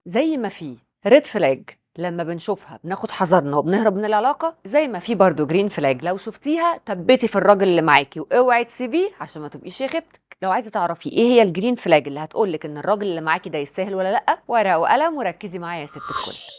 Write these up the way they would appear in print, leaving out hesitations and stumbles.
زي ما في red flag لما بنشوفها بناخد حذرنا وبنهرب من العلاقة، زي ما في برضه green flag لو شفتيها ثبتي في الراجل اللي معاكي واوعي تسيبيه عشان ما تبقيش يا خيبتك. لو عايزه تعرفي ايه هي ال green flag اللي هتقولك ان الراجل اللي معاكي ده يستاهل ولا لا، ورقة وقلم وركزي معايا يا ست الكل.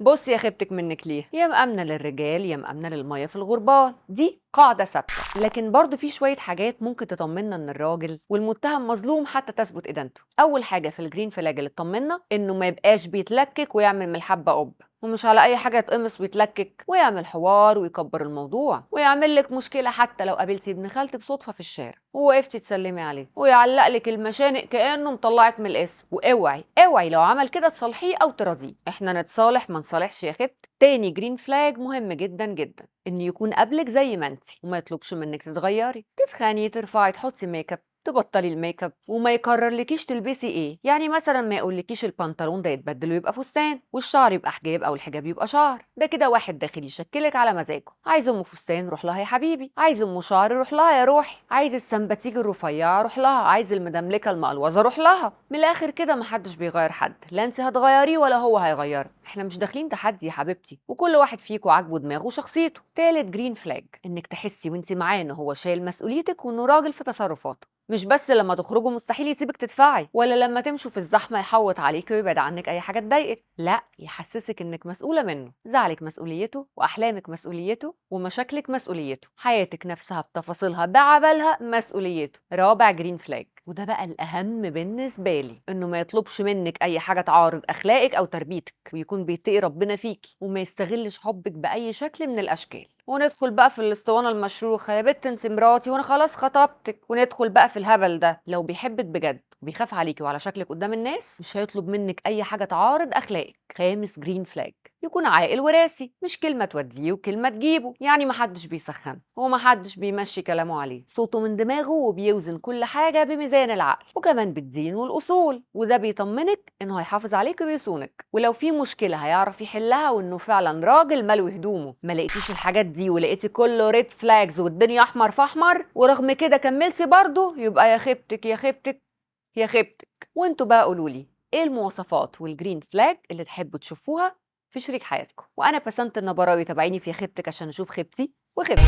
بصي يا خيبتك منك ليه، يا مأمنة للرجال يا مأمنة للمية في الغربال، دي قاعدة ثابتة. لكن برضو في شوية حاجات ممكن تطمنا ان الراجل والمتهم مظلوم حتى تثبت إدانته. أول حاجة في ال green flag اللي تطمنا إنه ما يبقاش بيتلكك ويعمل من الحبة قبة، ومش على أي حاجة يتقمص ويتلكك ويعمل حوار ويكبر الموضوع ويعمل لك مشكلة، حتى لو قابلتي ابن خالتك صدفة في الشارع ووقفتي تسلمي عليه ويعلق لك المشانق كأنه مطلعك من القسم. واوعي اوعي لو عمل كده تصالحيه أو تراضيه، احنا نتصالح ما نصالحش يا خبت. تاني green flag مهم جدا جدا، إن يكون قابلك زي ما انتي وما يطلبش منك تتغيري، تتخاني، ترفعي، تحطي make up، تبطلي ال make up، وما يقررلكيش تلبسي ايه. يعني مثلا ما يقولكيش البنطلون ده يتبدل ويبقى فستان، والشعر يبقى حجاب او الحجاب يبقى شعر. ده كده واحد داخل يشكلك على مزاجه. عايز ام فستان روح لها يا حبيبي، عايز ام شعر روح لها يا روحي، عايز السمباتيك الرفيعة روح لها، عايز المدملكه المقلوظه روح لها. من الاخر كده محدش بيغير حد، لا انت هتغيريه ولا هو هيغيرك. احنا مش داخلين تحدي يا حبيبتي، وكل واحد فيكم عاجبه دماغه وشخصيته. تالت green flag، انك تحسي وانت معاه ان هو شايل مسؤوليتك وانه راجل في تصرفاته، مش بس لما تخرجوا مستحيل يسيبك تدفعي، ولا لما تمشوا في الزحمة يحوط عليكي ويبعد عنك اي حاجة تضايقك، لا، يحسسك انك مسؤولة منه. زعلك مسؤوليته، واحلامك مسؤوليته، ومشاكلك مسؤوليته، حياتك نفسها بتفاصيلها بعبالها مسؤوليته. رابع green flag، وده بقى الاهم بالنسبة لي، انه ما يطلبش منك اي حاجة تعارض اخلاقك او تربيتك، ويكون بيتقي ربنا فيكي وما يستغلش حبك باي شكل من الاشكال. وندخل بقى في الاسطوانة المشروخه، يا بت انت مراتي وانا خلاص خطبتك، وندخل بقى في الهبل ده. لو بيحبك بجد وبيخاف عليكي وعلى شكلك قدام الناس، مش هيطلب منك اي حاجة تعارض اخلاقك. خامس green flag، يكون عاقل وراسي، مش كلمة توديه وكلمه تجيبه، يعني محدش بيسخنه ومحدش بيمشي كلامه عليه، صوته من دماغه وبيوزن كل حاجة بميزان العقل وكمان بالدين والاصول، وده بيطمنك انه هيحافظ عليك وبيصونك، ولو في مشكلة هيعرف يحلها، وانه فعلا راجل ملوي هدومه. ما لقيتيش الحاجات دي ولقيتي كله red flags والدنيا احمر في احمر، ورغم كده كملتي برضه، يبقى يا خيبتك يا خيبتك يا خيبتك. وانتوا بقى قولوا لي ايه المواصفات وال green flag اللي تحبوا تشوفوها في شريك حياتكم. وانا بسنت النبراوي، تابعيني في خيبتك عشان نشوف خيبتي وخيبتك.